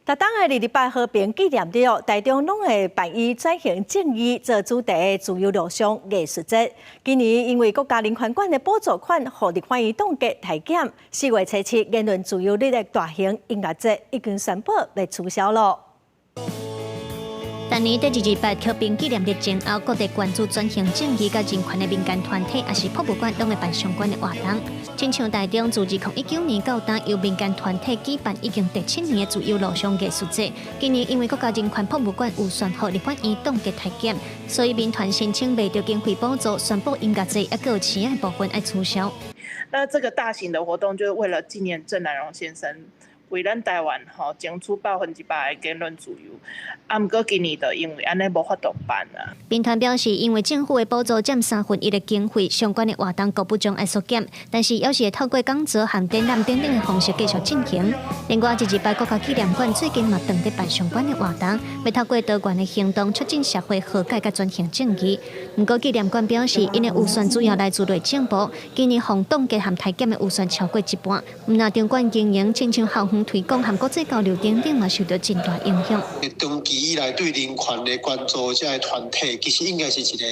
逐冬的二二八和平紀念日哦，台中攏會辦以轉型正義做主題的自由路上藝術節。今年因為國家人權館的補助款，予立法院凍結削減，4月初7言論自由日的大型音樂節已經宣布欲取消囉。逐年佇二二八和平紀念日前後，各地關注轉型正義佮人權的民間團體，抑是博物館，攏會辦相關的活動。親像台中自2019年到今，由民間團體舉辦已經第七年的自由路上藝術節。今年因為國家人權博物館預算予立法院凍結削減，所以民團申請袂著經費補助，宣布音樂節抑閣有市的部分愛取消。那這個大型的活動就是為了紀念鄭南榕先生，為咱台灣吼爭取100%的言論自由，啊，毋過今年就因為按呢無法度辦啊。民團表示，因為政府的補助佔三分一的經費，相關的活動局部將愛縮減，但是猶是會透過講座和展覽等等的方式繼續進行。另外，二二八國家紀念館最近嘛正佇辦相關的活動，欲透過多元的行動促進社會和解佮轉型正義。毋過紀念館表示，𪜶的預算主要來自內政部，今年予凍結和削減的預算超過一半。毋但場館經營，親像校園推廣和國際交流等等嘛，受著真大影響。長期以來對人權的關注，這个團體其實應該是一個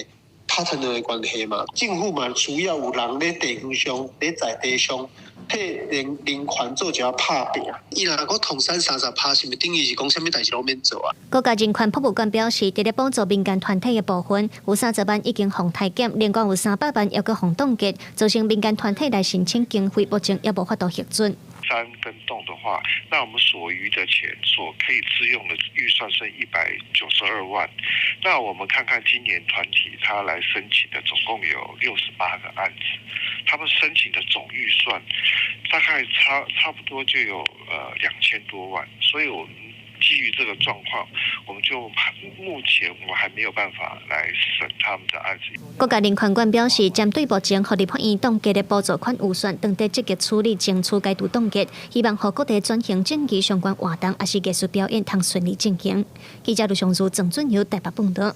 partner 的關係嘛。政府嘛需要有人咧地方上、咧在地上替人權做一下拍拚。伊若閣統三30%，是毋是等於是講啥物代誌攏免做啊？國家人權博物館表示，佇咧補助民間團體的部分，有30萬已經予削減，另外有300萬猶閣予凍結，造成民間團體來申請經費，目前猶無法度核准。刪跟凍的話，那我們所餘的錢，所可以支用的預算剩192萬。那我們看看今年團體他來申請的總共有68個案子，他們申請的總預算大概差不多就有2000多萬，所以我們基於這個狀況，我們就目前我們還沒有辦法來審他們的案子。國家人權館表示，針對目前予立法院凍結的補助款預算，正佇積極處理爭取解除凍結，希望予各地轉型正義相關活動，抑是藝術表演通順利進行。記者盧尚如、鄭俊友台北報導。